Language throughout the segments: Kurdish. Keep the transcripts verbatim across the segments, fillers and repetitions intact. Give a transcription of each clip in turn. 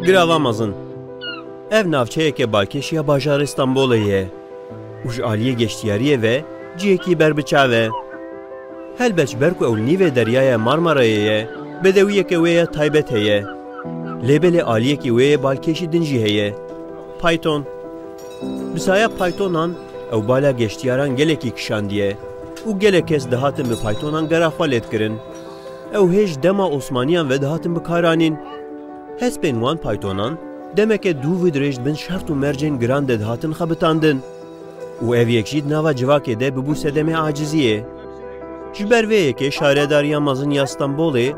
Girava mezin. Ev navçeyeke balkêş ya bajarê Stenbolê ye û ji aliyê geştiyariyê ve cihekî berbiçav e. Helbet ji ber ku ew li nîvê deryaya Marmarayê ye, bedewiyeke wê ya taybet heye. Lê belê aliyekî wê yê balkêşî din jî heye. Payton. Bi saya paytonan ew bala geştiyaran gelekî kişandiye û gelek kes dihatin bi paytonan gera xwe lê dikirin. Ew hê ji dema Osmaniyan ve dihatin bikaranîn. Hespên wan paytonan demeke dûv û dirêj di bin şert û mercên giran de dihatin xebitandin û ev yek jî di nava civakê de bibû sedemê aciziyê. Ji ber vê yekê Şaredariya Mezin ya Stenbolê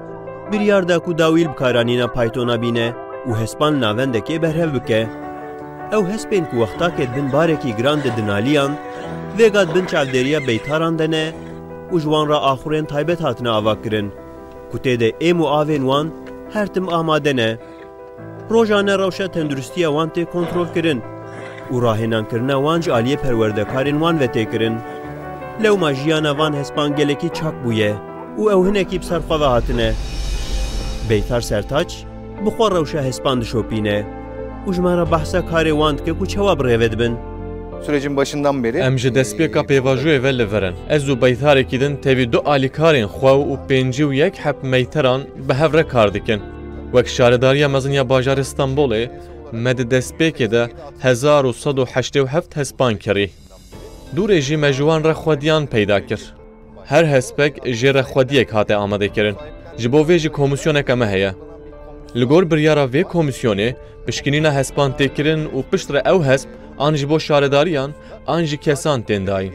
biryar da ku dawî li bikaranîna paytona bîne û hespan li navendekê berhev bike. Ew hespên ku wextakê di bin barekî giran de dinaliyan, vêga di bin çavdêriya beytaran de ne û ji wan re axurên taybet hatine avakirin ku tê de êm û avên wan her tim amade ne. Rojane rewşa tenduristiya wan tê kontrolkirin û rahênankirina wan ji aliyê perwerdekarên wan ve tê kirin. Lewma jiyana van hespan gelekî çak bûye û ew hinekî bi ser xwe ve hatine. Beytar Sertaç bi xwe rewşa hespan dişopîne û ji me re behsa karê wan dike ku çawa bi rê ve dibin. Sürecin başından beri Em ji destpêka pêvajoyê ve li vir in. Ez û beytarekî din tevî du alîkarên xwe û pêncî û yek heb meyteran bi hev re kar dikin. Wek Şaredariya Mezin ya Bajarê Stenbolê, me di destpêkê de hezar û sed û heştê û heft hespan kirî. Dûrê jî me ji wan re xwediyan peyda kir. Her hespek jê re xwediyek hate amadekirin. Ji bo vê jî komîsyoneke me heye. Li gor biryara vê komîsyonê, pişkinîna hespan tê kirin û piştre ew hesp an ji bo şaredariyan, an jî kesan tên dayîn.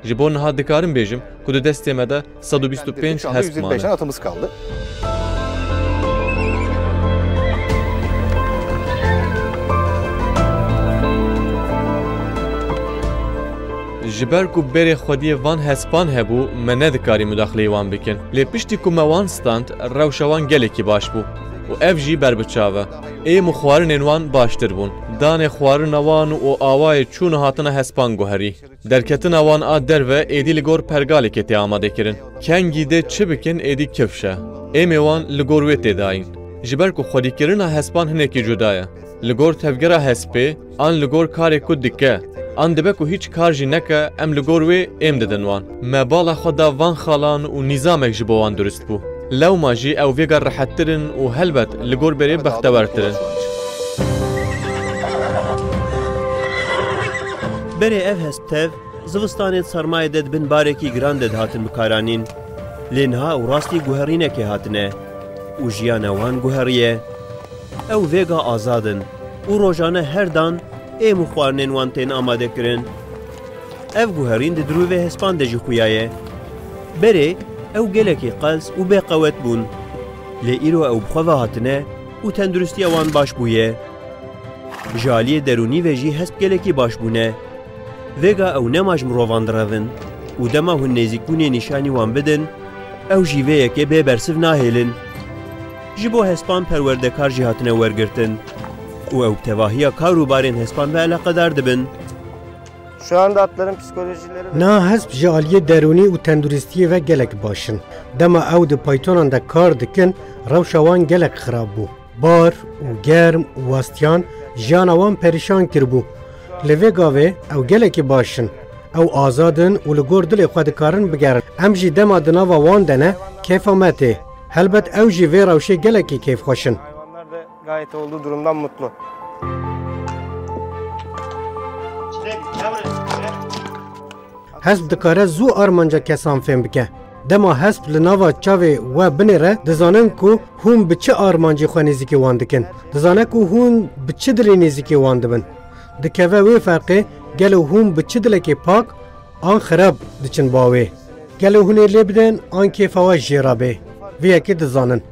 Ji bo niha dikarim bêjim ku di destê me de sed û bîst û pênc hesp mane. Atamız kaldı. Ji ber ku berê xwediyê van hespan hebû, me nedikarî mudaxileyê wan bikin. Lê piştî ku me wan stand, rewşa wan gelekî baş bû û ev jî berbiçav e. Êm û xwarinên wan baştir bûn. Danê xwarina wan û awayê çûn û hatina hespan guherî. Derketina wan a derve êdî li gor pergalekê tê amadekirin. Kengî dê çi bikin êdî kifş e. Êmê wan li gor wê tê dayîn. Ji ber ku xwedîkirina hespan hinekî cuda ye. Li gor tevgera hespê, an li gor karê ku dike, an dibe ku hîç kar jî neke, em li gor wê êm didin wan. Me bala xwe da van xalan û nîzamek ji bo wan durist bû. Lewma jî ew vêga rehettir in û helbet li gor berê bextewertir in. Berê ev hesp tev, zivistanê di sermayê de di bin barekî giran de dihatin bikaranîn. Lê niha ew rastî guherînekê hatine û jiyana wan guheriye. Ew vêga azad in û rojane her dan êm û xwarinên wan tên amadekirin. Ev guherîn di dirûvê hespan de jî xuya ye. Berê ew gelekî qels û bêqewet bûn. Lê îro ew bi xwe ve hatine û tenduristiya wan baş bûye. Ji aliyê derûnî ve jî hesp gelekî baş bûne. Vêga ew nema ji mirovan direvin û dema hûn nêzîkbûnê nîşanî wan bidin, ew jî vê yekê bê bersiv nahêlin. Ji bo hespan perwerdekar jî hatine wergirtin û ew bi tevahiya kar û barên hespan ve eleqedar dibin. Şu anda atların psikolojileri ve Niha hesp ji aliyê derûnî û tenduristiyê ve gelek baş in. Dema ew di paytonan de kar dikin, rewşa wan gelek xirab bû. Bar û germ û westiyan jiyana wan perîşan kiribû. Li vê gavê ew gelekî baş in. Ew azad in û li gor dilê xwe dikarin bigerin. Em jî dema di nava wan de ne, kêfa me tê. Helbet ew jî vê rewşê gelekî kêfxweş in. Hayvanlar da gayet olduğu durumdan mutlu. Hesp dikare zû armanca kesan fêm bike. Dema hesp li nava çavê we binêre, dizanin ku hûn bi çi armancî xwe nêzîkî wan dikin. Dizane ku hûn bi çi dilê nêzîkî wan dibin. Dikeve wê ferqê, gelo hûn bi çi dilekê pak an xirab diçin ba wê? Gelo hûn ê lê bidin an kêfa we jê re bê? Vê yekê dizanin.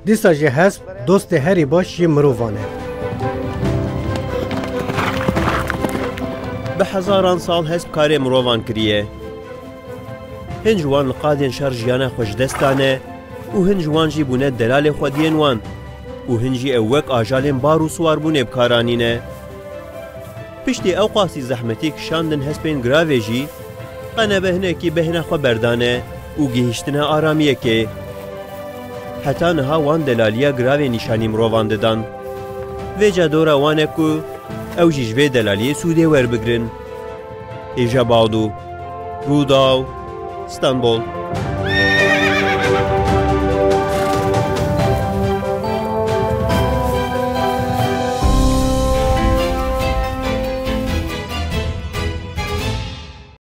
Dîsa jî hesp dostê herî baş yê mirovan e. Bi hezaran sal hesp karê mirovan kiriye. Hin ji wan li qadên şer jiyana xwe ji dest dane û hin ji wan jî bûne delalê xwediyên wan û hin jî ew wek ajalên bar û siwarbûnê bi kar anîne. Piştî ew qasî zehmetî kişandin hespên giravê jî, qenebe hinekî bêhna xwe berdane û gihîştine aramiyekê. Heta niha wan delaliya giravê nîşanî mirovan didan. Vêca dora wan e ku ew jî ji vê delaliyê sûdê werbigrin. Hêja Bado, Rûdaw, Stenbol.